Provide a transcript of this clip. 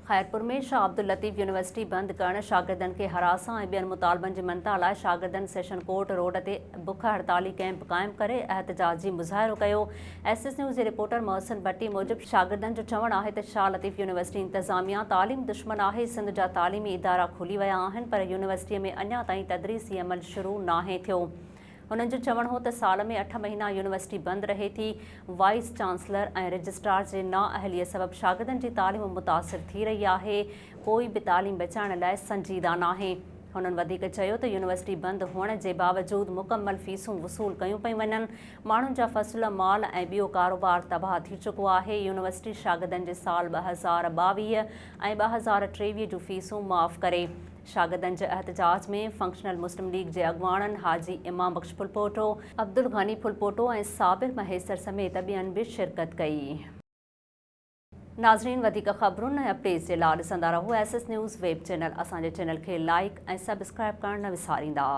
Khairpur ۾ Shah Abdul Latif university بند ڪرڻ، شاگردن کي هراسان ۽ ٻين مطالبن جي مڃتا لاء شاگردن سيشن ڪورٽ روڊ تي بک هڙتالي ڪئمپ قائم ڪري احتجاجي مظاهرو ڪيو. ايس ايس نيوز جي رپورٽر محسن ڀٽي موجب شاگردن جو چوڻ آهي ته شاهه لطيف يونيورسٽي انتظاميا تعليم دشمن آهي، سنڌ جا تعليمي ادارا کلي ويا آهن پر يونيورسٽي ۾ اڃا تائين تدريسي عمل شروع ناهي ٿيو. هنن جو چوڻ هو ته سال ۾ اٺ مهينا يونيورسٽي بند رهي ٿي، وائيس چانسلر ۽ رجسٽرار جي نااهلي سبب شاگردن جي تعليم متاثر ٿي رهي آهي، ڪوئي به تعليم بچائڻ لاء سنجيده ناهي. هنن وڌيڪ چيو ته يونيورسٽي بند هئڻ جي باوجود مڪمل فيسون وصول ڪيون پيون وڃن، ماڻهن جا فصل، مال ۽ ٻيو ڪاروبار تباهه ٿي چڪو آهي، يونيورسٽي شاگردن جي سال 2022 ۽ 2023 جون فيسون معاف ڪري. شاگردن جي احتجاج ۾ فنڪشنل مسلم ليگ جي اڳواڻن حاجي امام بخش ڦلپوٽو، عبدالغني ڦلپوٽو ۽ صابر مهيسر سميت ٻين به شرڪت ڪئي. ناظرين وڌيڪ خبرن ۽ اپڊيٽس جي لا ڏسندا رهو S S news web channel اسان جي چينل کي لائيڪ ۽ سبسڪرائيب ڪرڻ نه وساريندا.